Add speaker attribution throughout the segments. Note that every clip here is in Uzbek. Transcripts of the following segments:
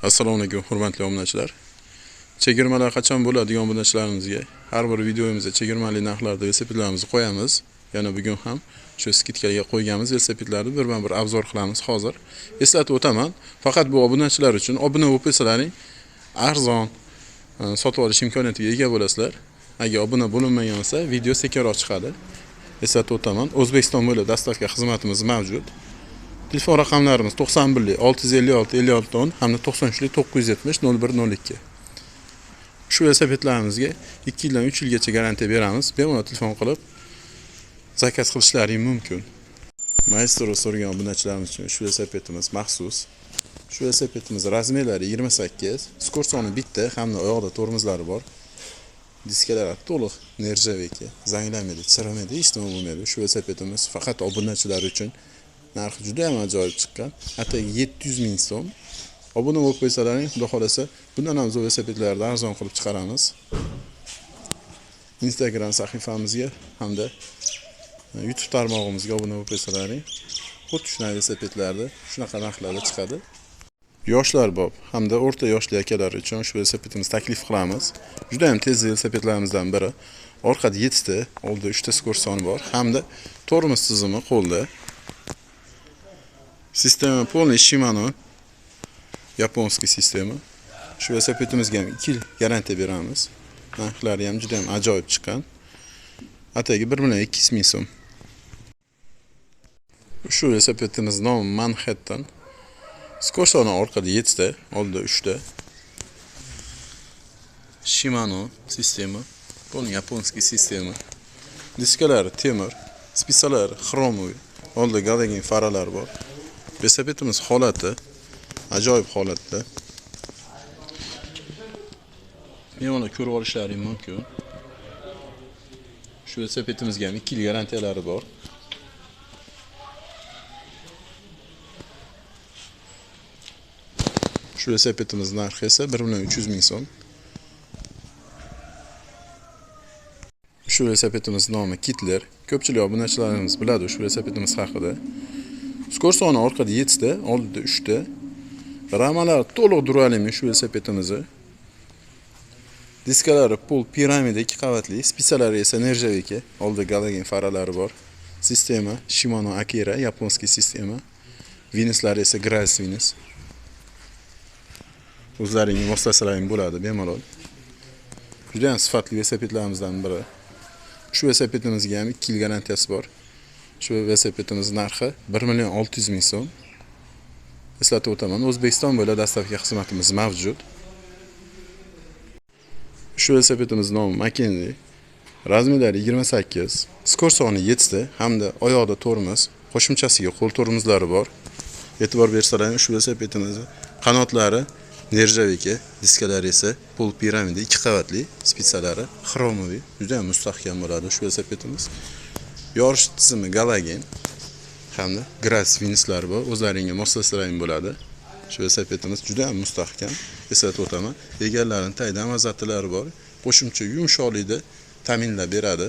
Speaker 1: Assalomu alaykum, hurmatli obunachilar. Chegirmalar qachon bo'ladi degan obunachilarimizga har bir videomizda chegirmali narxlarda velosipedlarimizni qo'yamiz. Yana bugun ham shu skidkaga qo'yganmiz velosipedlarni birma-bir obzor qilamiz hozir. Eslatib o'taman, faqat bu obunachilar uchun obuna bo'lib qo'ysalaring arzon sotib olish imkoniyatiga ega bo'lasizlar. Agar obuna bo'linmagan bo'lsa, video sekinroq chiqadi. Eslatib o'taman, O'zbekiston bo'ylab dostavka xizmatimiz mavjud. Telefon raqamlarimiz 91 656 56 10 hamda 93 970 01 02. Shu velosipedlarimizga 2 yildan 3 yilgacha garantiya beramiz. Bemalol telefon qilib zakaz qilishlaring mumkin. Maestro so'ragan obunachilarimiz uchun shu velosipedimiz maxsus. Shu velosipedimiz razmerlari 28, skor soni bitta hamda oyoqda tormozlari bor. Diskalari to'liq нержавейка, zanglamaydi, chirimaydi, hech nima bo'lmaydi. Shu velosipedimiz faqat obunachilar uchun narxi juda ham ajoyib chiqqan. Atigi 700 ming so'm. Obuna bo'lib qo'ysalaring, xudo xolasa, bundan ham zo'r velosipedlarni arzon qilib chiqaramiz. Instagram sahifamizga hamda YouTube tarmog'imizga obuna bo'lib qo'ysalaring, xuddi shunaqa velosipedlarni shunaqa narxlarda chiqadi. Yoshlar bop hamda o'rta yoshli akalar uchun shu velosipedimizni taklif qilamiz. Juda ham tez velosipedlarimizdan biri. Orqada 7 ta, oldida 3 ta skor soni bor hamda tormoz tizimi qo'lda. Sistema полный Shimano, японский sistema. Shu velosipedimizga ham 2 yil garantiya beramiz. Narxlari ham juda ham ajoyib chiqqan. Atigi 1 million 200 ming so'm. Shu velosipedimiz nomi Manhattan. Skor soni orqada 7 ta, oldida 3 ta. Shimano sistema, полный японский sistema. Diskalari temir, spisalari xromovый, oldida galogen faralar bor. Velosipedimiz holati ajoyib holatda. Bemalol ko'rib olishlaring mumkin. Shu velosipedimizga ham 2 yil garantiyalari bor. Shu velosipedimiz narxi esa 1 million 300 ming so'm. Shu velosipedimiz nomi Kitler. Ko'pchilik obunachilarimiz biladi shu velosipedimiz haqida. Skor soni orqada 7 ta, oldida 3 ta. Ramalar to'liq duralimli shu velosipedimizni. Diskalari pol piramida 2 qavatli, spitsalari esa нержавейка, oldida galogen faralari bor. Sistema Shimano Akira, японский sistema. Vinislari esa Grass Vinis. O'zlaringning moslasalaring bo'ladi bemalol. Juda ham sifatli velosipedlarimizdan biri. Shu velosipedimizga ham 2 yil garantiyasi bor. Shu velosipedimiz narxi 1 million 600 ming so'm. Eslatib o'taman, O'zbekiston bo'ylab dostavka xizmatimiz mavjud. Shu velosipedimiz nomi Mackenzie. Razmerlari 28, skor soni 7 ta hamda oyoqda tormoz, qo'shimchasiga qo'l tormozlari bor. E'tibor bersalaring, shu velosipedimiz qanotlari нержавейка, diskalari esa pol piramida 2 qavatli, spitsalari xromoviy, juda ham mustahkam bo'ladi shu velosipedimiz. Yorish tizimi galogen hamda Grass vinislari bor, o'zlaringga moslasalaring bo'ladi. Shu velosipedimiz juda ham mustahkam, eslatib o'taman. Egarlarining tagida amortizatorlari bor, qo'shimcha yumshoqlikni ta'minlab beradi.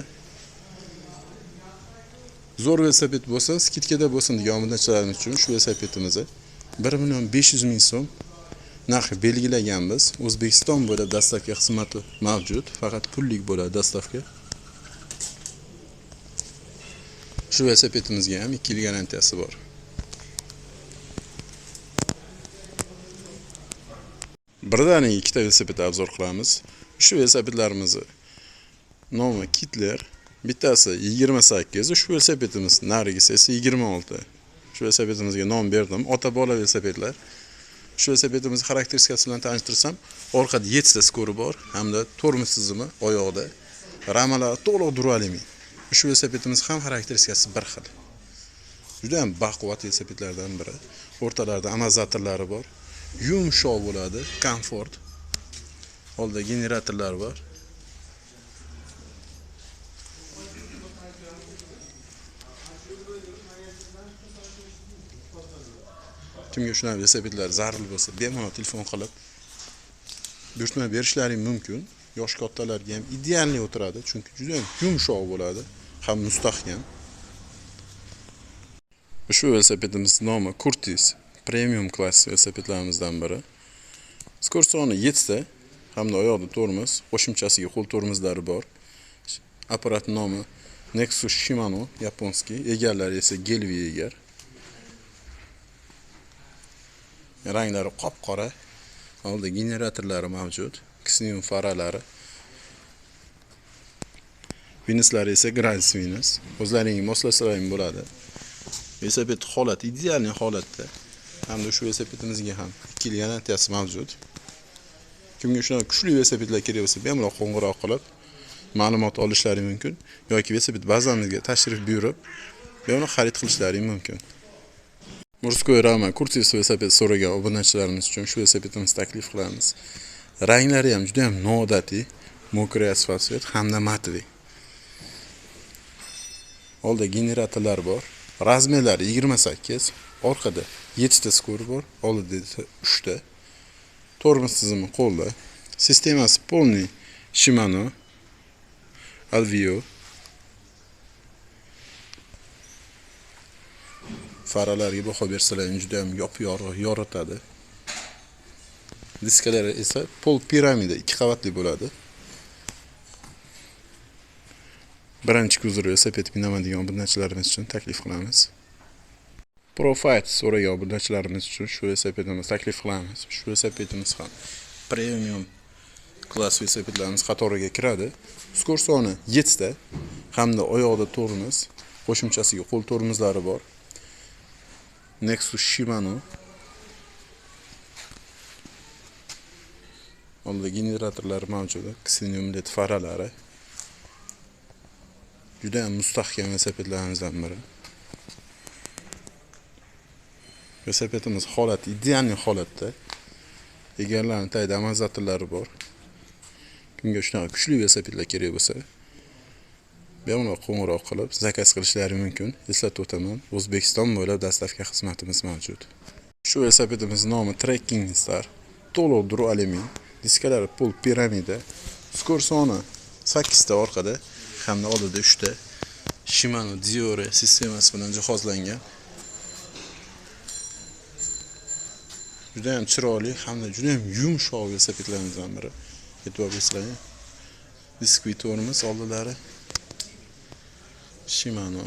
Speaker 1: Zo'r velosiped bo'lsin, skidkada bo'lsin degan obunachilarimiz uchun shu velosipedimizni 1 million 500 ming so'm narxi belgilaganmiz. O'zbekiston bo'ylab dostavka xizmati mavjud, faqat pullik bo'ladi dostavka. Shu velosipedimizga ham 2 yil garantiyasi bor. Birdaniga ikkita velosiped obzor qilamiz. Shu velosipedlarimizni nomi Kitler, bittasi 28, shu velosipedimiz narigisi esa 26. Shu velosipedimizga nom berdim. Ota-bola velosipedlar. Shu velosipedimiz xarakteristikasi bilan tanishtirsam, orqada 7 ta skori bor hamda tormoz tizimi oyoqda. Ramalar to'liq duralimli. Shu velosipedimiz ham xarakteristikasi bir xil. Juda ham baquvvat velosipedlardan biri. O'rtalarida amortizatorlari bor. Yumshoq bo'ladi, komfort. Oldida generatorlar bor. Kimga shunaqa velosipedlar zarur bo'lsa, bemalol telefon qilib buyurtma berishlaring mumkin. Yosh kattalarga ham idealniy o'tiradi, chunki juda ham yumshoq bo'ladi, ham mustahkam. Shu velosipedimiz nomi Curtis, premium klass velosipedlarimizdan biri. Skor soni 7 ta hamda oyoqda tormoz, qo'shimchasiga qo'l tormozlari bor. Apparat nomi Nexus Shimano, yaponskiy, egarlari esa Gelvi egar. Ranglari qop-qora. Oldida generatorlari mavjud, Xenon faralari. Vinislari esa Graz Venus. O'zlaringiz moslasalaring bo'ladi. Velosiped holati ideal holatda. Hamda shu velosipedimizga ham 2 yil garantiyasi mavjud. Kimga shunaqa kuchli velosipedlar kerak bo'lsa, bemalol qo'ng'iroq qilib ma'lumot olishlari mumkin yoki velosiped bazamizga tashrif buyurib, bemalol xarid qilishlari mumkin. Murskoy Rama Kurtis velosiped so'ragan obunachilarimiz uchun shu velosipedimizni taklif qilamiz. Ranglari ham juda ham noodatiy, mokriy asfalt hamda matli. Olda generatorlar bor. Razmerlari 28, orqada 7 ta skor bor, oldida esa 3 ta. Tormoz tizimi qo'lda. Sistemasi polniy Shimano Alvio. Faralarga baho bersalaring juda ham yop-yorug' yoritadi. Diskalari esa pol piramida 2 qavatli bo'ladi. Birinchi kuzov velosiped minaman degan obunachilarimiz uchun taklif qilamiz. Profight so'ragan obunachilarimiz uchun shu velosipedimizni taklif qilamiz. Shu velosipedimiz ham premium klass velosipedlarimiz qatoriga kiradi. Skor soni 7 ta hamda oyoqda tormoz, qo'shimchasiga qo'l tormozlari bor. Nexus Shimano. Oldida generatorlar mavjud, Xenon LED faralari. Juda ham mustahkam velosipedlarimizdan biri. Velosipedimiz holati ideal holatda. Egarlarning tagida amortizatorlari bor. Kimga shunaqa kuchli velosipedlar kerak bo'lsa, bemalol qo'ng'iroq qilib zakaz qilishlari mumkin. Eslatib o'taman, O'zbekiston bo'ylab dastavka xizmatimiz mavjud. Shu velosipedimiz nomi Trekking Star, to'liq duralumin, diskalari pol piramida, skor soni 8 ta orqada hamda oldida 3 ta. Shimano Diore sistemasi bilan jihozlangan. Juda ham chiroyli hamda juda ham yumshoq velosipedlarimizdan biri. E'tibor bersanglar. Diskli tormoz oldilari Shimano.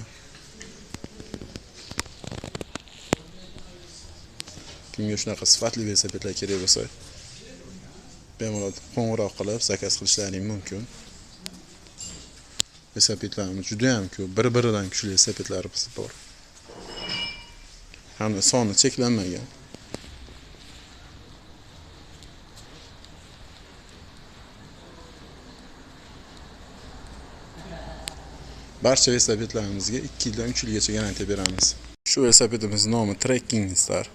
Speaker 1: Kimga shunaqa sifatli velosipedlar kerak bo'lsa, bemalol qo'ng'iroq qilib zakaz qilishlaring mumkin. Velosipedlarimiz juda ham ko'p, bir-biridan kuchli velosipedlarimiz bor. Hamda soni cheklanmagan. Barcha velosipedlarimizga 2 yildan 3 yilgacha garantiya beramiz. Shu velosipedimiz nomi Trekking Star,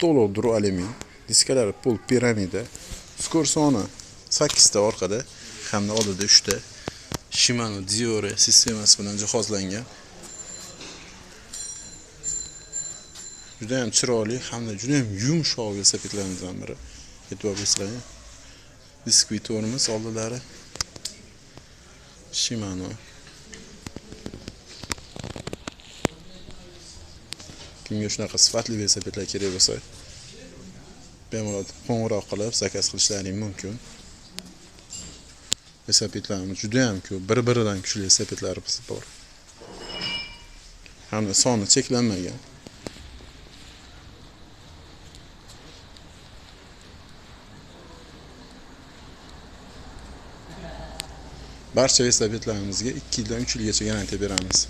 Speaker 1: to'liq duralumin, diskalari pol piramida, skor soni 8 ta orqada hamda oldida 3 ta. Shimano Diore sistemasi bilan jihozlangan. Juda ham chiroyli hamda juda ham yumshoq velosipedlarimizdan biri. E'tibor bersanglar. Diskli tormoz oldilari Shimano. Kimga shunaqa sifatli velosipedlar kerak bo'lsa, bemalol qo'ng'iroq qilib zakaz qilishlaring mumkin. Velosipedlarimiz juda ham ko'p, bir-biridan kuchli velosipedlarimiz bor. Hamda soni cheklanmagan. Barcha velosipedlarimizga 2 yildan 3 yilgacha garantiya beramiz.